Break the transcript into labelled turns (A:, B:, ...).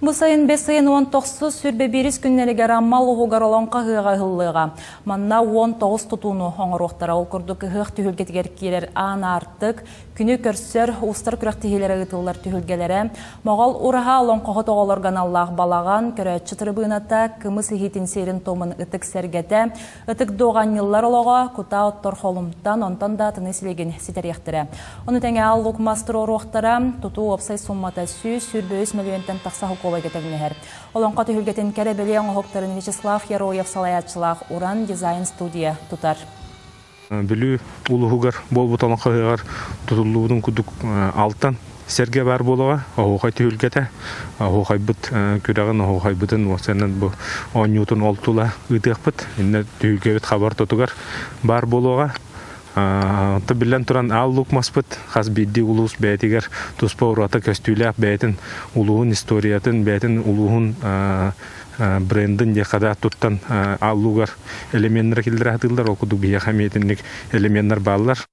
A: Бу сайын бэс ыйын 19 21 күннэригэр Амма улууһугар Олоҥхо ыһыаҕа ыһыллыаҕа. Манна 19 тутууну оҥоруохтара. Ол курдук ыһыах түһүлгэтигэр киирэр аан аартык, күнү көрсөр, уустар күрэхтэһиилэрэ ыытыллар түһүлгэлэрэ, Моҕол ураһа олоҥхоһут оҕолорго аналлаах балаҕан, көрөөччү тырыбыыната, кымыс иһиитин сиэрин-туомун ытык сэргэтэ, Ытык дуоҕанньыллар олоҕо кутаа оттор холумтан, онтон да атыны силигин ситэриэхтэрэ. Ону тэҥэ Ал Лук мас туруоруохтара, тутуу уопсай суммата 123 мөлүйүөнтэн тахса солкуобайга тэҥнэһэр. Олоҥхо түһүлгэтин кэрэ-бэлиэ оҥоһуктарын Вячеслав Яроев салайааччылаах Уран дизайн-студия тутар.
B: Бүлүү улууһугар буолбут олоҥхо ыһыаҕар тутуллубутун курдук алтан сэргэ баар буолуоҕа, оһуохай түһүлгэтэ, оһуохайбыт күрэҕин, оһуохайбытын уопсайынан бу оонньуутун ол тула ыытыахпыт. Иннэ түһүлгэбит хабар тотугар баар буолуоҕа. Онтон биллэн туран аал лук маспыт хас биирдии улуус бэйэтигэр туспа ураты көстүүлээх бэйэтин улууһун историятын, бэйэтин улууһун брендин диэххэ да туттан аал лугар элеменнэр киллэрэ сатыыллар. Ол курдук биһиэхэ эмиэ итинник элеменнэр бааллар.